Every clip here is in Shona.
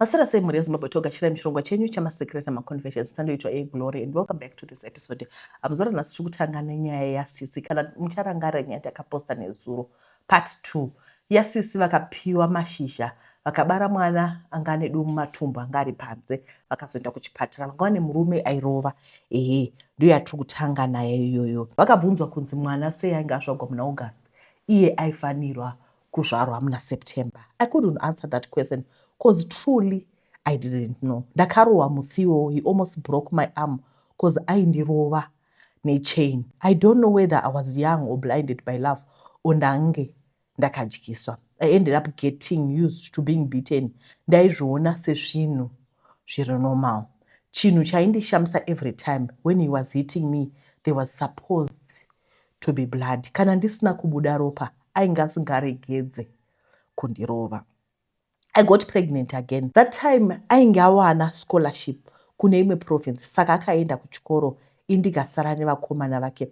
Maswera sei mhuri yeZimbabwe? Togashira muchirongwa chenyu chamaSecret amaConfessions. Tandoitwa aGlory and welcome back to this episode. Muzora nhasi tiri kutanga nenyaya yasisi. Kana mucharangarira nyaya takaposta nezuro, part 2 yasisi vakapiwa mashizha, vakabara mwana anga ane dumu matumbu anga ari panze, vakazoenda kuchipatara, vanga vane murume airova. Ehe, ndiyo yatiri kutanga nayo iyoyo. Vakabvunzwa kunzi mwana sei ainge azvagwa muna August, iye aifanirwa kuzvarwa muna September. I couldn't answer that question 'cause truly I didn't know. Ndakarohwa musi iwowo. He almost broke my arm 'cause aindirova nechain. I don't know whether I was young or blinded by love or ndange ndakadyiswa. I ended up getting used to being beaten. Ndaizviona sezvinhu zviri normal. Chinhu chaindishamisa, every time when he was hitting me there was supposed to be blood. Kana ndisina kubuda ropa, ainge asingaregedze kundirova. I got pregnant again. That time ainge awana scholarship kune imwe province, saka akaenda kuchikoro, indikasara nevakomana vake.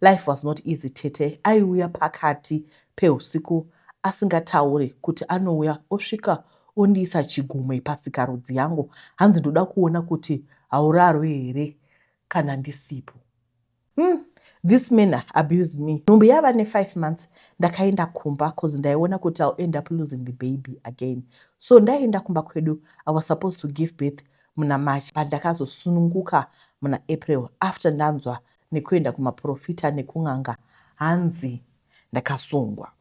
Life was not easy, tete. Aiuya pakati peusiku asingatauri kuti anouya, osvika ondiisa chigumwe pasikarudzi yangu, hanzi, "Ndoda kuona kuti haurarwi here kana ndisipo." This man abused me. Nhumbu yava ne5 months, ndakaenda kumba 'cause ndaiona kuti I'll end up losing the baby again. So ndaenda kumba kwedu. I was supposed to give birth muna March, but ndakazosununguka muna April after ndanzwa nekuenda kumaprofita nekun'anga, hanzi ndakasungwa.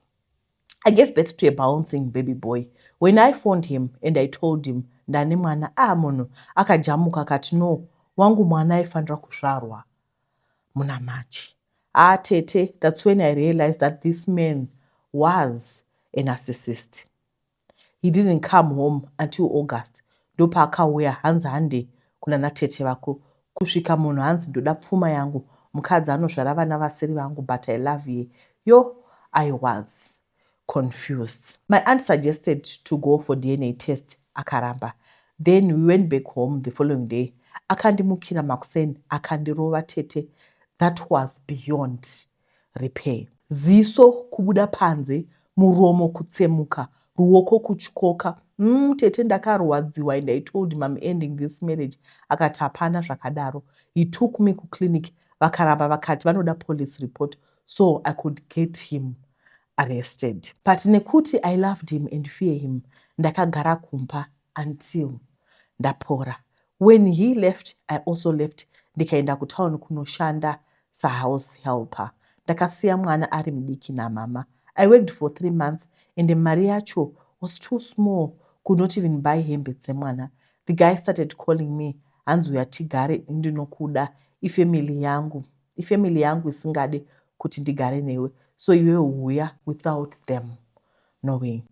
I gave birth to a bouncing baby boy. When I phoned him and I told him ndane mwana, ah, munhu akajamuka akati, "No, wangu mwana aifanira kuzvarwa muna March." Ah, tete, that's when I realized that this man was a narcissist. He didn't come home until August. Ndopaakauya, hanzi, "Hande kuna natete vako." Kusvika munhu hanzi, "Ndoda pfuma yangu, mukadzi anozvara vana vasiri vangu, but I love you." Yo, I was confused. My aunt suggested to go for DNA test, akaramba. Then we went back home the following day. Akandimukira makuseni, akandirova, tete. That was beyond repair. Ziso kubuda panze, muromo kutsemuka, ruoko kutyoka. Tete, ndakarwadziwa and I told him I'm ending this marriage. Akati hapana zvakadaro. He took me kuclinic, vakaramba, vakati vanoda police report so I could get him arrested. But nekuti I loved him and fear him, ndakagara kumba until ndapora. When he left, I also left, ndikaenda kutauni kunoshanda sahouse helper. Ndakasiya mwana ari mudiki namama. I worked for 3 months and mari yacho was too small, could not even buy hembe dzemwana. The guy started calling me, hanzi, "Uya tigare, ndinokuda. Ifamily yangu, ifamily yangu isingade kuti ndigare newe, so iwe huya without them knowing."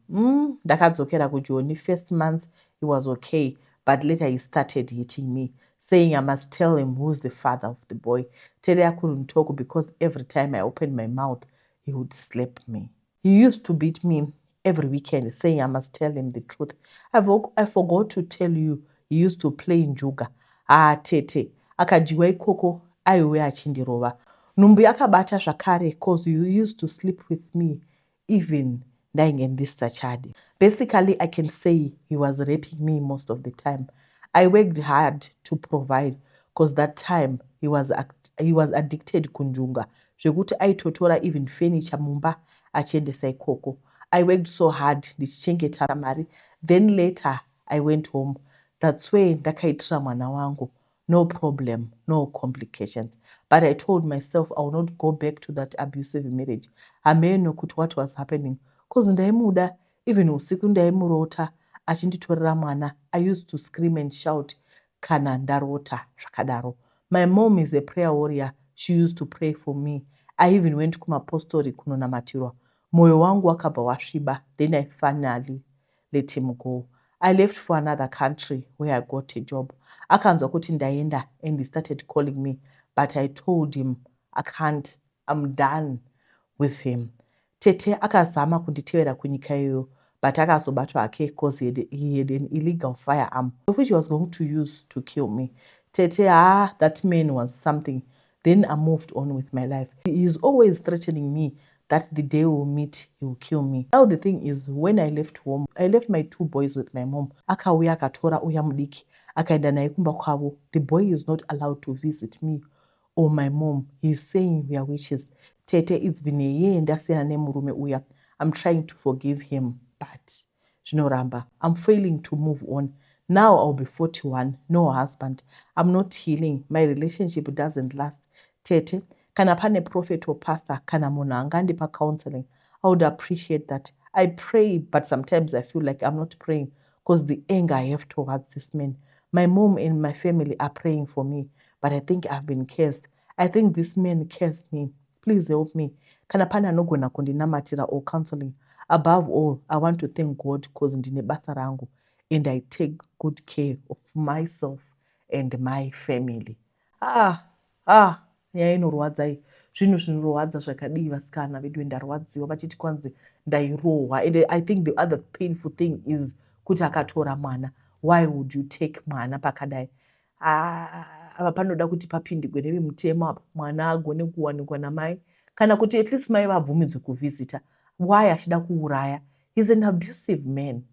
Ndakadzokera kuJoni. First months he was okay, but later he started hitting me, saying I must tell him who's the father of the boy. Tete, I couldn't talk because every time I opened my mouth he would slap me. He used to beat me every weekend, saying I must tell him the truth. I forgot to tell you, he used to play njuga. Ah, tete, akadyiwa ikoko, aiuya achindirova. Nhumbu yakabata zvakare 'cause he used to sleep with me even ndainge ndisisachadi. Basically, I can say he was raping me most of the time. I worked hard to provide 'cause that time he was addicted kunjunga, zvekuti aitotora even furniture mumba achiendesa ikoko. I worked so hard ndichichengeta mari. Then later I went home. That's where ndakaitira mwana wangu, no problem, no complications. But I told myself I will not go back to that abusive marriage. Hameno kuti what was happening, 'cause ndaimuda. Even usiku ndaimurota achinditorera mwana. I used to scream and shout kana ndarota zvakadaro. My mom is a prayer warrior. She used to pray for me. I even went kumapostori kunonamatirwa. Mwoyo wangu wakabva wasviba. Then I finally let him go. I left for another country where I got a job. Akanzwa kuti ndaenda and he started calling me, but I told him I can't, I'm done with him. Tete, akazama kunditevera kunyika iyoyo, but akazobatwa hake 'cause he had an illegal firearm of which he was going to use to kill me. Tete, ah, that man was something. Then I moved on with my life. He is always threatening me That the day we'll meet, he will kill me. Now the thing is, when I left home, I left my two boys with my mom. Akauya akatora uya mudiki, akaenda naye kumba kwavo. The boy is not allowed to visit me or my mom. He's saying we are witches. Tete, it's been a year ndasiyana nemurume uya. I'm trying to forgive him, but zvinoramba. I'm failing to move on. Now I'll be 41, no husband. I'm not healing. My relationship doesn't last. Tete, kana pane prophet or pastor kana munhu angandipa counseling, I would appreciate that. I pray, but sometimes I feel like I'm not praying because the anger I have towards this man. My mom and my family are praying for me, but I think I've been cursed. I think this man cursed me. Please help me. Kana pane anogona kundinamatira or counseling. Above all, I want to thank God because ndine basa rangu and I take good care of myself and my family. Ah, ah, nyaya inorwadza iyi. Zvinhu zvinorwadza zvakadii, vasikana vedu? Ndarwadziwa vachiti kwanzi ndairohwa. And I think the other painful thing is kuti akatora mwana. Why would you take mwana pakadai? Ah, apa panoda kuti papindigwe nevemutemo apa, mwana agone kuwanikwa namai kana kuti at least mai vabvumidzwe kuvhizita. Why achida kuuraya? He's an abusive man.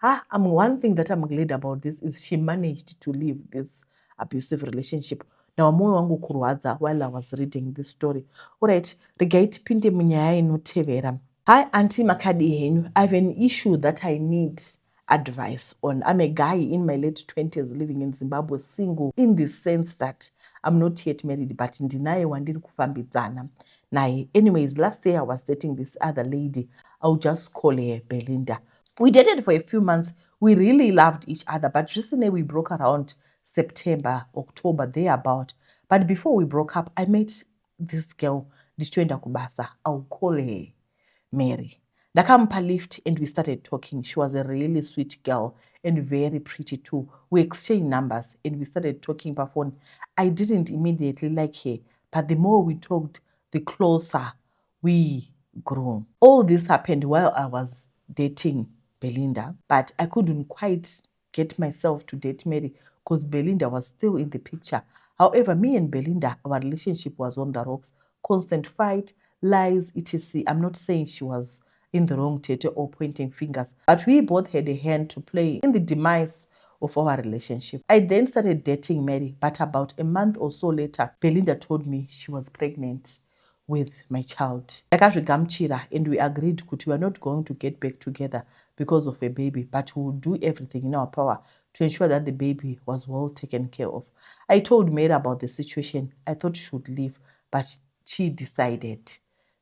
Ah, one thing that I'm glad about this is she managed to leave this abusive relationship. Nawa mwoyo wangu kurwadza while I was reading this story. Alright, regai tipinde munyaya inotevera. Hi auntie, makadi henyu? I have an issue that I need advice on. I'm a guy in my late 20s living in Zimbabwe, single in the sense that I'm not yet married, but ndinaye wandiri kufambidzana naye. Anyways, last year I was dating this other lady. I'll just call her Belinda. We dated for a few months. We really loved each other, but recently we broke around September, October, thereabout. But before we broke up, I met this girl ndichitoenda kubasa. I'll call her Mary. Ndakamupa lift and we started talking. She was a really sweet girl and very pretty too. We exchanged numbers and we started talking phone. I didn't immediately like her, but the more we talked, the closer we grew. All this happened while I was dating Belinda, but I couldn't quite get myself to date Mary because Belinda was still in the picture. However, me and Belinda, our relationship was on the rocks. Constant fight, lies, etc. I'm not saying she was in the wrong, tete, or pointing fingers, but we both had a hand to play in the demise of our relationship. I then started dating Mary, but about a month or so later, Belinda told me she was pregnant with my child. Ndakazvigamuchira and we agreed kuti we are not going to get back together because of a baby, but we will do everything in our power to ensure that the baby was well taken care of. I told Mary about the situation. I thought she would leave, but she decided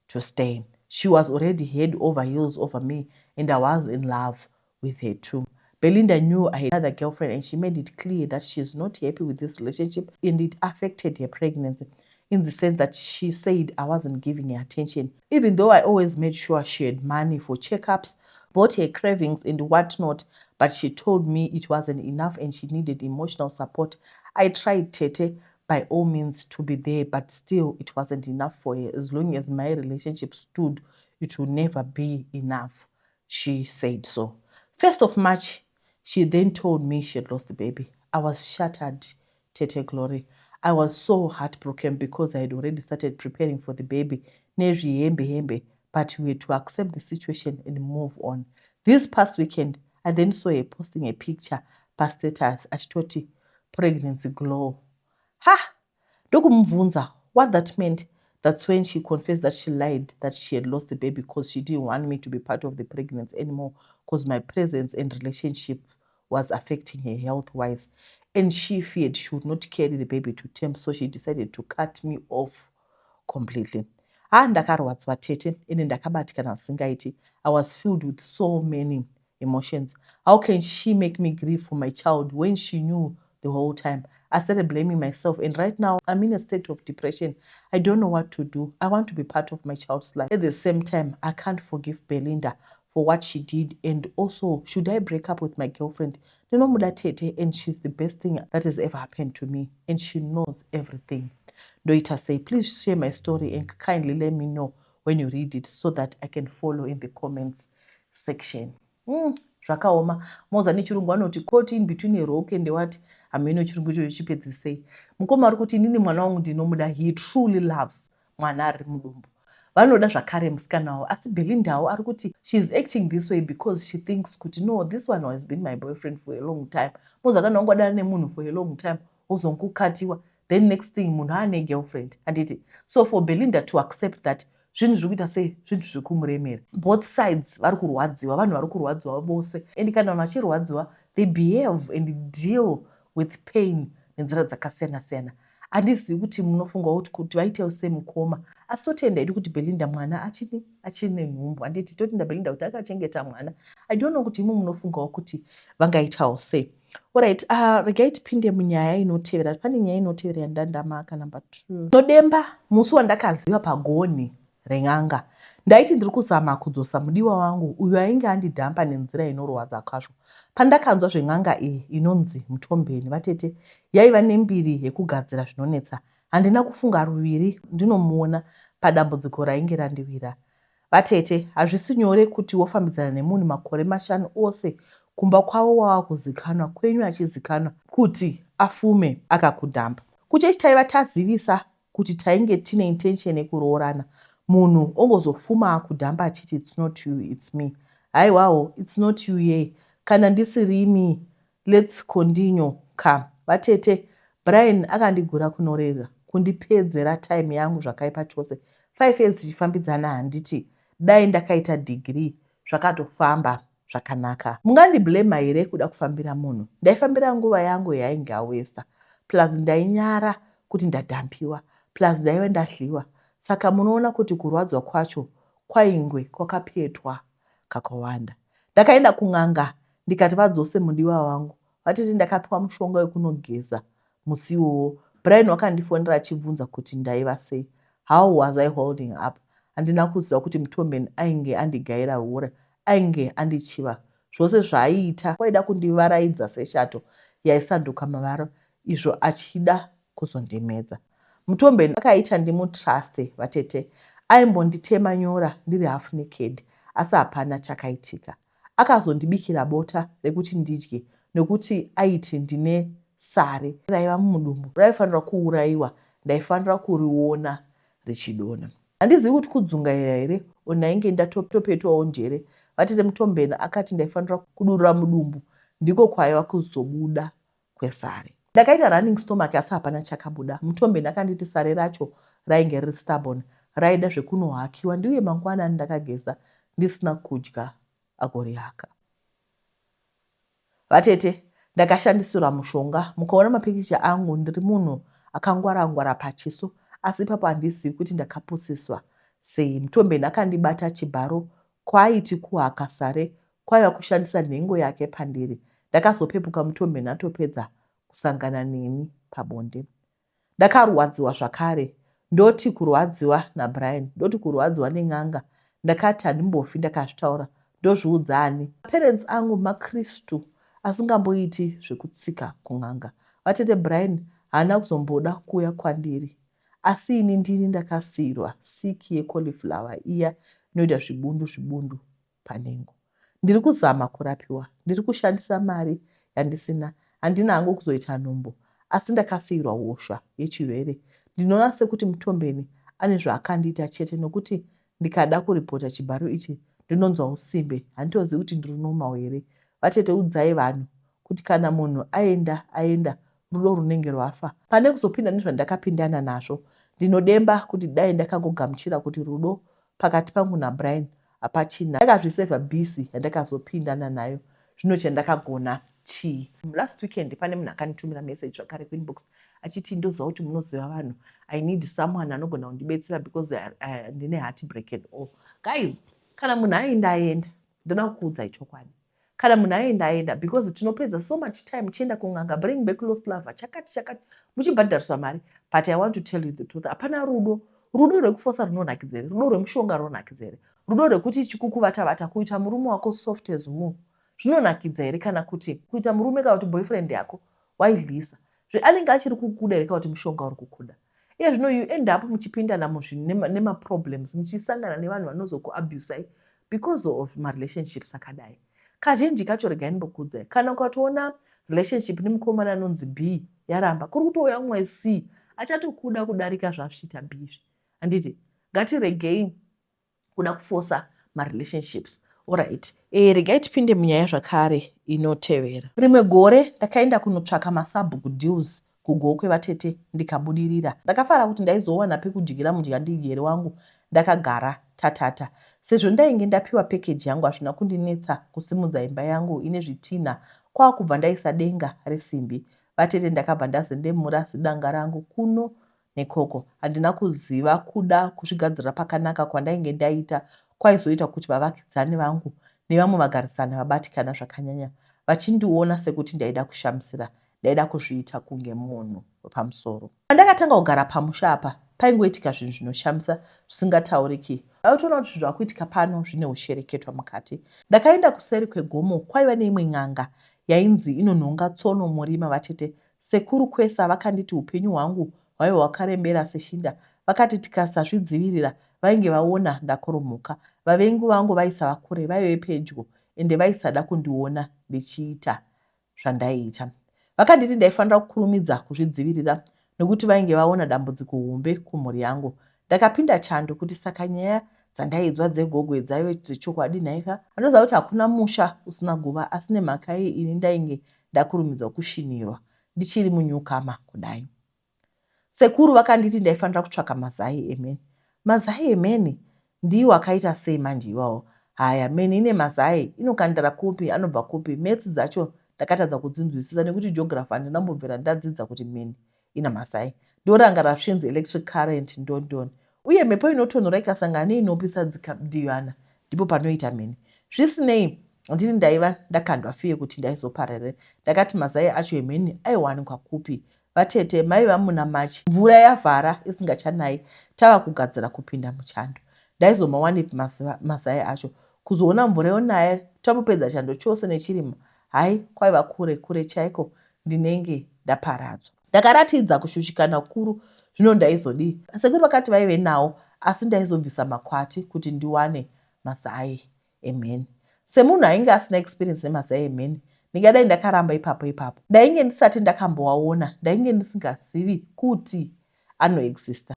to stay. She was already head over heels over me, and I was in love with her too. Belinda knew I had another girlfriend, and she made it clear that she is not happy with this relationship and it affected her pregnancy in the sense that she said I wasn't giving her attention. Even though I always made sure she had money for checkups, bought her cravings and whatnot, but she told me it wasn't enough and she needed emotional support. I tried, tete, by all means to be there, but still it wasn't enough for her. As long as my relationship stood, it would never be enough. She said so. First of March, she then told me she had lost the baby. I was shattered, tete Glory. I was so heartbroken because I had already started preparing for the baby, nezvihembe hembe, but we had to accept the situation and move on. This past weekend, I then saw her posting a picture pastatus achitoti "pregnancy glow". Ha! Ndokumubvunza what that meant. That's when she confessed that she lied that she had lost the baby because she didn't want me to be part of the pregnancy anymore, because my presence and relationship was affecting her health wise and she feared she would not carry the baby to term, so she decided to cut me off completely. Ha, ndakarwadzwa tete, ende ndakabatikana zvisingaiti. I was filled with so many emotions. How can she make me grieve for my child when she knew the whole time? I started blaming myself, and right now I'm in a state of depression. I don't know what to do. I want to be part of my child's life. At the same time, I can't forgive Belinda for what she did. And also, should I break up with my girlfriend? Ndinomuda tete, and she's the best thing that has ever happened to me, and she knows everything. Ndoita sei? Please share my story and kindly let me know when you read it so that I can follow in the comments section. Zvakaoma. Moza nechirungu anoti "caught in between a rock and what". Hameno chirungu ichocho chipedzisei. Mukoma ari kuti, "Inini mwana wangu ndinomuda." He truly loves mwana ari mudumbu. Vanoda zvakare musikana wavo, asi Belindawo ari kuti she is acting this way because she thinks kuti no, this one has been my boyfriend for a long time. Moziva kana wangodana nemunhu for a long time, wozongokatiwa, then next thing munhu aane girlfriend, handiti? So for Belinda to accept that, zvinhu zviri kuita sei, zvinhu zviri kumuremera. Both sides vari kurwadziwa, vanhu vari kurwadziwa vose, and kana vanhu vachirwadziwa, they behave and deal with pain nenzira dzakasiyana siyana. Handizivi kuti munofungawo kuti vaitewo semukoma, asi totenda idi kuti Belinda mwana achini achine nhumbu, handiti? Totenda Belinda kuti akachengeta mwana. I don't know kuti imo munofungawo kuti vangaitawo sei. Alright, regai tipinde munyaya inotevera. Pane nyaya inotevera yandandamaka number 2. Nodemba musi wandakaziva pagoni ren'anga. Ndaiti ndiri kuzama kudzosa mudiwa wangu uyo ainge andidhampa nenzira inorwadza kwazvo. Pandakanzwa zven'anga iyi inonzi Mutombeni, vatete, yaiva nembiri yekugadzira zvinonetsa, handina kufunga ruviri ndinomuona padambudziko rainge randiwira. Vatete, hazvisi nyore kuti wofambidzana nemunhu makore 5 ose, kumba kwavo wava kuzikanwa, kwenyu achizikanwa, kuti afume akakudhampa. Kuchechi taiva tazivisa kuti tainge tine intention yekuroorana, munhu ongozofuma akudhamba achiti it's not you, it's me. Haiwawo, it's not you yei kana ndisirimi? Let's continue ka, vatete. Brian akandigura kunorega kundipedzera time yangu zvakaipa chose. 5 years tichifambidzana, handiti dai ndakaita degree zvakatofamba zvakanaka. Mungandiblema here kuda kufambira munhu? Ndaifambira nguva yangu yainge awesta, plus ndainyara kuti ndadhampiwa, plus ndaiva ndadyiwa. Saka munoona kuti kurwadzwa kwacho kwaingwe kwakapetwa kakawanda. Ndakaenda kun'anga ndikati vadzose mudiwa wangu. Vatete, ndakapiwa mushonga wekunogeza musi iwowo. Brian wakandifonera achibvunza kuti ndaiva sei, how was I holding up. Handina kuziva kuti Mutombeni ainge andigaira hure, ainge andichiva. Zvose zvaaiita kwaida kundivaraidza seshato yaisanduka mavara, izvo achida kuzondimedza. Mutombeni akaita ndimutruste, vatete. Aimbonditema nyora ndiri half naked, asi hapana chakaitika. Akazondibikira bota rekuti ndidye nekuti aiti ndine sare raiva mumudumbu raifanira kuurayiwa, ndaifanira kuriona richidonha. Handizivi kuti kudzungaira here or ndainge ndatopetwawo njere. Vatete, Mutombeni akati ndaifanira kudurura mudumbu, ndiko kwaiva kuzobuda kwesare. Ndakaita running stomach, asi hapana chakabuda. Mutombeni akanditi sare racho rainge riri stubborn, raida zvekunohakiwa. Ndiuye mangwanani ndakageza, ndisina kudya agorihaka. Vatete, ndakashandisirwa mushonga. Mukaona mapikicha angu, ndiri munhu akangwarangwara pachiso, asi ipapo handizivi kuti ndakapusiswa sei. Mutombeni akandibata chibharo. Kwaaiti kuhaka sare kwaiva kushandisa nhengo yake pandiri. Ndakazopepuka Mutombeni atopedza kusangana neni pabonde. Ndakarwadziwa zvakare. Ndoti kurwadziwa naBrian, ndoti kurwadziwa nen'anga. Ndakati handimbofi ndakazvitaura. Ndozviudza ani? Maparents angu maKristu asingamboiti zvekutsika kun'anga. Vatete, Brian haana kuzomboda kuuya kwandiri, asi ini ndini ndakasiyirwa siki yecauliflower iya inoita zvibundu zvibundu panhengo. Ndiri kuzama kurapiwa, ndiri kushandisa mari yandisina. Handina hangu kuzoita nhumbu, asi ndakasiyirwa hosha yechirwere. Ndinoona sekuti Mutombeni ane zvaakandiita chete, nokuti ndikada kuripota chibharo ichi ndinonzwa usimbe. Handitozivi kuti ndiri normal here. Vatete, udzai vanhu kuti kana munhu aenda, aenda, rudo runenge rwafa. Pane kuzopinda nezvandakapindana nazvo, ndinodemba kuti dai ndakangogamuchira kuti rudo pakati pangu naBrian hapachina. Ndakazvisevha busy yandakazopindana nayo. Zvino chandakagona chii? Last weekend pane munhu akanditumira message zvakare kuinbox achiti, "Ndoziva kuti munoziva vanhu, I need someone anogona kundibetsera because ndine heart break and all." Guys, kana munhu aenda, aenda. Ndoda kukuudzai chokwadi, kana munhu aenda, aenda, because tinopedza so much time tichienda kun'anga, bring back lost lover, chakati chakati, muchibhadhariswa mari. But I want to tell you the truth, hapana rudo. Rudo rwekufosa runonakidza here? Rudo rwemushonga runonakidza here? Rudo rwekuti chikukuvata-vata, kuita murume wako soft as wool, zvinonakidza here? Kana kuti kuita murume kana kuti boyfriend yako waidlisa, anenge achiri kukuda here, kana kuti mushonga uri kukuda? Iye zvino you end up muchipindana muzvinhu nemaproblems, muchisangana nevanhu vanozokuabusai because of marelationships akadai. Kazhinji kacho, regai ndimbokuudzai, kana ukatoona relationship nemukomana anonzi B yaramba, kuri kutouya umwe C achatokuda kudarika zvazvichiita B izvi, handiti? Ngatiregei. Kuda kufosa marelationships. Alright, e, regai tipinde munyaya zvakare inotevera. Rimwe gore ndakaenda kunotsvaka masabhuku deals kuGokwe vatete ndikabudirira. Ndakafara kuti ndaizowana pekudyira mudya ndidyere wangu ndakagara tatata. Sezvo ndainge ndapiwa package yangu hazvina kundinetsa kusimudza imba yangu ine zvitinha kwakubva ndaisa denga resimbi. Vatete ndakabva ndazendemura zidanga rangu kuno nekoko. Handina kuziva kuda kuzvigadzirira pakanaka kwandainge ndaita kwaizoita kuti vavakidzani vangu nevamwe vagarisani vabatikana zvakanyanya vachindiona sekuti ndaida kushamisira ndaida kuzviita kunge munhu wepamusoro. Pandakatanga kugara pamusha apa paingoitika zvinhu zvinoshamisa zvisingatauriki. Vaitoona kuti zvinhu zvakuitika pano zvine ushereketwa mukati. Ndakaenda kuseri kwegomo kwaiva neimwe n'anga yainzi inonhonga tsono murima vatete Sekuru Kwesa vakanditi upenyu hwangu hwaive hwakarembera seshinda. Vakati tikasazvidzivirira vainge vaona ndakoromoka. Vavengi vangu vaisava kure vaive pedyo ende vaisada kundiona ndichiita zvandaiita. Vakanditi ndaifanira kukurumidza kuzvidzivirira nokuti vainge vaona dambudziko hombe kumhuri yangu. Ndakapinda chando kuti saka nyaya dzandaidzwa dzegogwe dzaive dzechokwadi nhaika? Anoziva kuti hakuna musha usina guva asi nemhaka yei ini ndainge ndakurumidzwa kushinirwa ndichiri munyukama kudai. Sekuru vakanditi ndaifanira kutsvaka mazai emheni. Mazai emheni? Ndiwo akaita sei manje iwawo? Haya, mheni ine mazai inokandira kupi, anobva kupi? Maths dzacho ndakatadza kudzinzwisisa nekuti geography handina kumbobvira ndadzidza kuti mheni ina mazai. Ndorangara zvinzi electric current ndondoni. Uye mhepo inotonhora ikasangana neinopisa dzikadhivana ndipo panoita mheni. Zvisinei, ndini ndaiva ndakandwa fear kuti ndaizoparere. Ndakati mazai acho emheni aiwanikwa kupi? Vatete maiva muna March mvura yavhara isingachanayi tava kugadzira kupinda muchando. Ndaizomawanepi mazai acho? Kuzoona mvura yonaya tambopedza chando chose nechirimo hayi kwaiva kure kure chaiko ndinenge ndaparadzwa. Ndakaratidza kushushikana kukuru zvino ndaizodii? Sekuru vakati vaive nawo asi ndaizobvisa makwati kuti ndiwane mazai emheni. Semunhu ainge asina experience nemazai emheni, ndingadai ndakaramba ipapo ipapo. Ndainge ndisati ndakamboaona, ndainge ndisingazivi kuti anoexista.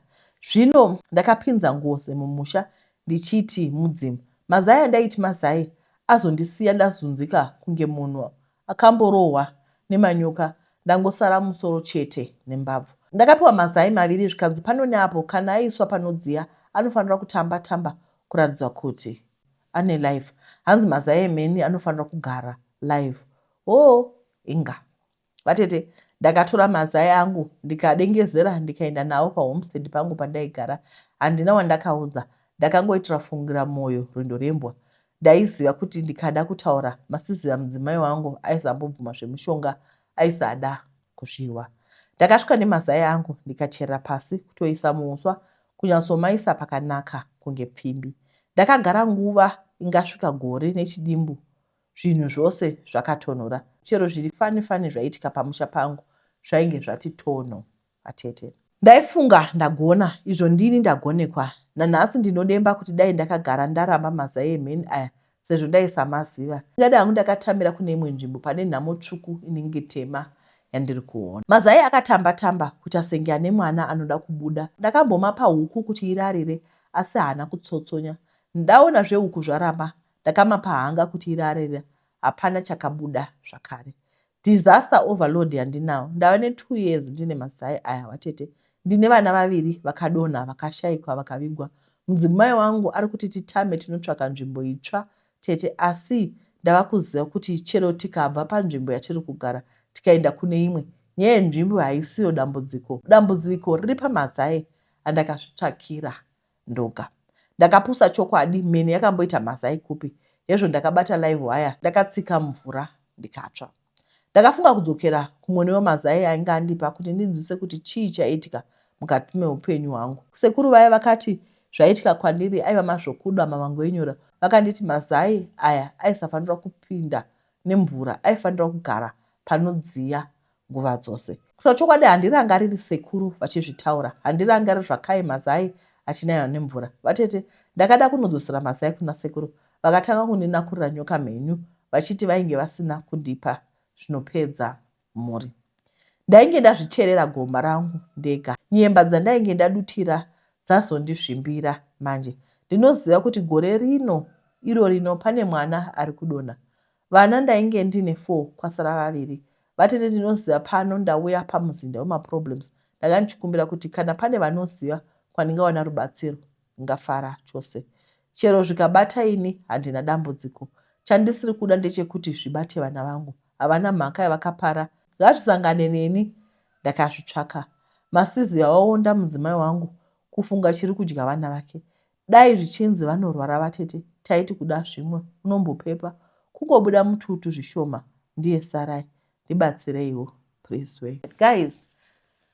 Zvino ndakapinza ngozi mumusha ndichiti mudzimu. Mazai andaiti mazai azondisiya ndazunzika kunge munhu akamborohwa nemanyoka ndangosara musoro chete nembabvu. Ndakapiwa mazai maviri zvikanzi pano neapo kana aiswa panodziya anofanira kutamba tamba kuratidza kuti ane life. Hanzi mazai emheni anofanira kugara live. Hoo inga. Vatete, ndakatora mazai angu ndikadengezera ndikaenda nawo pahomestead pangu pandaigara. Handina wandakaudza. Ndakangoitira fungira moyo rwendo rembwa. Ndaiziva kuti ndikada kutaura Masiziva mudzimai wangu aisambobvuma zvemishonga aisada kuzviwa. Ndakasvika nemazai angu ndikacherera pasi kutoisa muuswa kunyatsomaisa pakanaka kunge pfimbi. Ndakagara nguva ingasvika gore nechidimbu zvinhu zvose zvakatonhora. Chero zviri fani fani zvaiitika pamusha pangu zvainge zvati tonho. Vatete. Ndaifunga ndagona izvo ndini ndagonekwa. Nanhasi ndinodemba kuti dai ndakagara ndaramba mazai emheni aya sezvo ndaisamaziva. Ndingadai hangu ndakatamira kune imwe nzvimbo pane nhamo tsvuku inenge tema yandiri kuona. Mazai akatamba tamba kuita senge ane mwana anoda kubuda. Ndakambomapa huku kuti irarire asi haana kutsotsonya. Ndaona zvehuku zvaramba ndakamapa hanga kuti irarire hapana chakabuda zvakare. Disaster overload yandinawo ndava ne two years ndine mazai aya vatete. Ndine vana vaviri vakadonha vakashaikwa vakavigwa. Mudzimai wangu ari kuti titame tinotsvaka nzvimbo itsva tete asi ndava kuziva kuti chero tikabva panzvimbo yatiri kugara tikaenda kune imwe nyaya yenzvimbo haisiyo dambudziko. Dambudziko riri pamazai andakazvitsvakira ndoga. Ndakapusa chokwadi mheni yakamboita mazai kupi hezvo ndakabata live wire ndakatsika mvura ndikatsva. Ndakafunga kudzokera kumwe wemazai ainge andipa kuti ndinzwise kuti chii chaiitika mukati meupenyu hwangu. Sekuru vaya vakati zvaiitika kwandiri aiva mazvokuda mamango enyora vakanditi mazai aya aisafanirwa kupinda nemvura aifanirwa kugara panodziya nguva dzose. Kutaura chokwadi handirangariri sekuru vachizvitaura. Handirangariri zvakae mazai achinaiwa nemvura. Vatete, ndakada kunodzosera mazai kuna sekuru vakatanga kundinakurira nyoka mhenyu vachiti vainge vasina kundipa zvinopedza mhuri. Ndainge ndazvicherera gomba rangu ndega. Nyemba dzandainge ndadutira dzazondizvimbira manje. Ndinoziva kuti gore rino iro rino pane mwana ari kudonha. Vana ndainge ndine 4 kwasara vaviri. Vatete ndinoziva pano ndauya pamuzinda wemaproblems ndanga ndichikumbira kuti kana pane vanoziva kwandingawana rubatsiro ndingafara chose. Chero zvikabata ini handina dambudziko. Chandisiri kuda ndechekuti zvibate vana vangu. Havana mhaka yavakapara. Ngazvisangane neni ndakazvitsvaka. Masiziva waonda mudzimai wangu kufunga chiri kudya vana vake. Dai zvichinzi vanorwara vatete taiti kuda zvimwe unombopepa kungobuda mututu zvishoma ndiye sarai ndibatsireiwo please we. Guys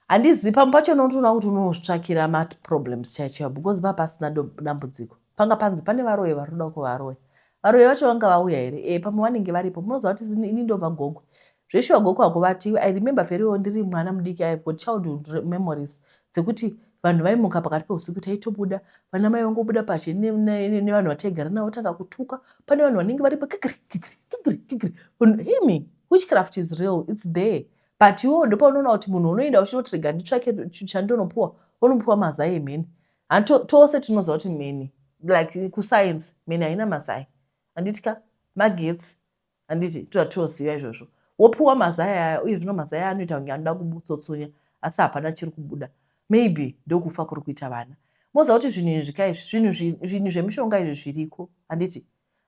handizivi pamwe pacho unotoona kuti unozvitsvakira maproblems chaiyo chaiyo because paa pasina dambudziko panga panzi pane varoyi vari kuda kuvaroya varoyi vacho vanga vauya here e pamwe vanenge varipo munoziva kuti ini ndobva gokwe zveshuwa gokwe hakuvatiwi i remember very well ndiri mwana mudiki i have got childhood memories dzekuti vanhu vaimuka pakati peusiku taitobuda vana mai vangobuda pashe nevanhu vataigara navo tanga kutuka pane vanhu vanenge varipo kikiri kikiri kikiri kikiri himi witchcraft is real its there but iwewo ndopaunoona kuti munhu unoenda uchinoti rega nditsvake chandonopuwa unopuwa mazai emheni tose tinoziva kuti mheni like kuscience mheni haina mazai handiti ka magetsi Handiti tozvatoziva izvozvo. Wopiwa mazai aya uye zvino mazai aya anoita kunge anoda kutsotsonya asi hapana chiri kubuda. Maybe ndokufa kuri kuita vana. Moziva kuti zvinhu izvi ka izvi, zvinhu zvinhu zvemishonga izvi zviriko. Handiti?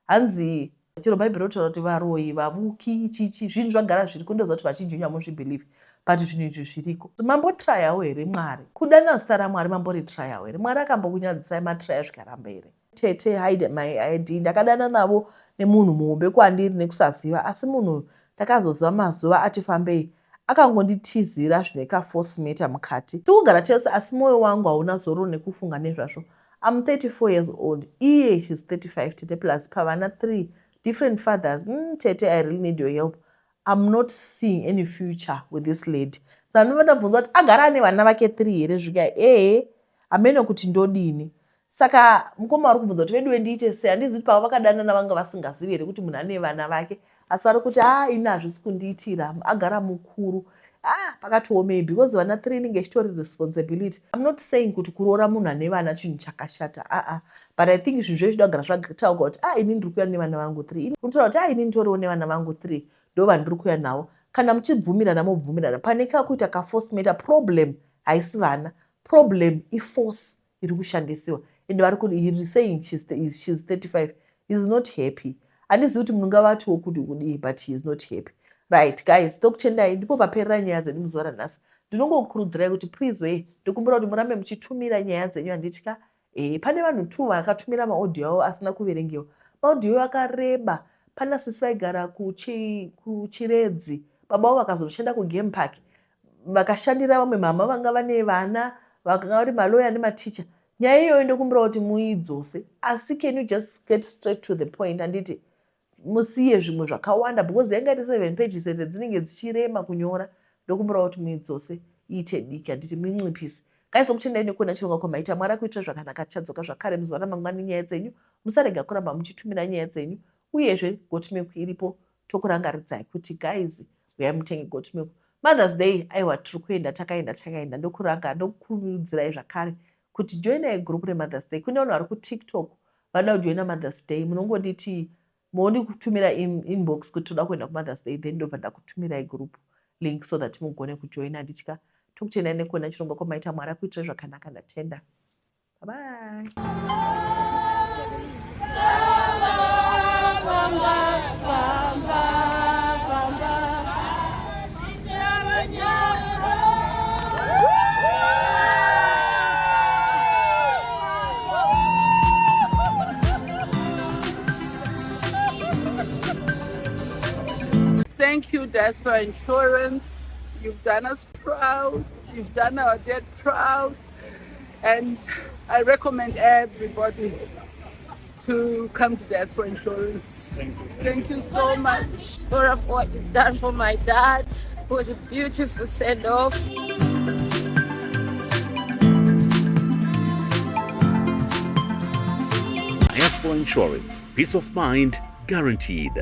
Hanzi chero bhaibheri rotaura kuti varoyi, vavuki, chichi, zvinhu zvagara zviriko. Ndoziva kuti vazhinji venyu hamuzvibelieve but zvinhu izvi zviriko. Mambotrayawo here Mwari? Kudana zita raMwari mamboritrayawo here? Mwari akambokunyadzisai matraya zvikaramba here? Tete hide my ID ndakadana navo nemunhu muhombe kwandiri nekusaziva asi munhu uyu ndakazoziva mazuva ati fambei akangonditizira zvine kaforce matter mukati. Tikugara tese asi moyo wangu hauna zororo nekufunga nezvazvo I'm 34 years old iye she's 35 tete plus pavana 3 different fathers umm tete I really need your help I'm not seeing any future with this lady saka ndobva ndabvunza kuti agara ane vana vake 3 here zvika ehe hameno kuti ndodini Saka mukoma vari kubvunza kuti veduwe ndiite sei handizivi kuti pava vakadanana vanga vasingazivi here kuti munhu ane vana vake asi vari kuti haa ini hazvisi kundiitira agara mukuru ah pakatoomei because vana three inenge ichitori responsibility I'm not saying kuti kuroora munhu ane vana chinhu chakashata aa but I think zvinhu zvezvida kugara zvataurwa kuti ah ini ndiri kuuya nevana vangu three unotaura kuti ah ini nditoriwo nevana vangu three ndo vandiri kuuya navo kana muchibvumirana mobvumirana pane kakuita kaforce matter problem haisi vana problem iforce iri kushandisiwa and vari kuti he is saying she's, she's 35 is not happy handizivi kuti mungavatiwo kuti kudii but he is not happy right guys tokutendai ndipo paperera nyaya dzedu muzuva ranhasi ndinongokurudzirai kuti please wee ndokumbira kuti murambe muchitumira nyaya dzenyu handitya e, pane vanhu two vakatumira maaudio avo asina kuverengewa maaudio akareba pana sisi vaigara kuchiredzi baba vavo vakazoshanda kugame park vakashandira vamwe mhamha vanga vane vana vakanga vari maloya nematicha nyaya iyoyo ndokumbira kuti muidzose asi can you just get straight to the point handiti musiye zvimwe zvakawanda because yanga iri seven pages ende dzinenge dzichirema kunyora ndokumbira kuti muidzose iite diki handiti muinxipise ngaizokutendai nekuona chirongwa kwamaita mwari akuitira zvakanaka tichadzoka zvakare muzuva ramangwani nyaya dzenyu musarega kuramba muchitumira nyaya dzenyu uyezve goat milk iripo tokurangaridzai kuti guys huyai mutenge goat milk mothers day aiwa tiri kuenda takaenda takaenda ndokuranga ndokukurudzirai zvakare kuti joinai group remothers day kune vanhu vari kutiktok vanoda kujoina mothers day munongonditi mondikutumira inbox kuti toda kuenda kumothers day then ndobva ndakutumirai group link so that mugone kujoina nditya tokutendai nekuona chirongwa kwamaita mwari akuitirai zvakanaka ndatenda Bye bye. Thank you, Diaspora Insurance. You've done us proud. You've done our dad proud. And I recommend everybody to come to Diaspora Insurance. Thank you. Thank you so much. For what you've done for my dad. It was a beautiful send-off. Diaspora Insurance, peace of mind guaranteed.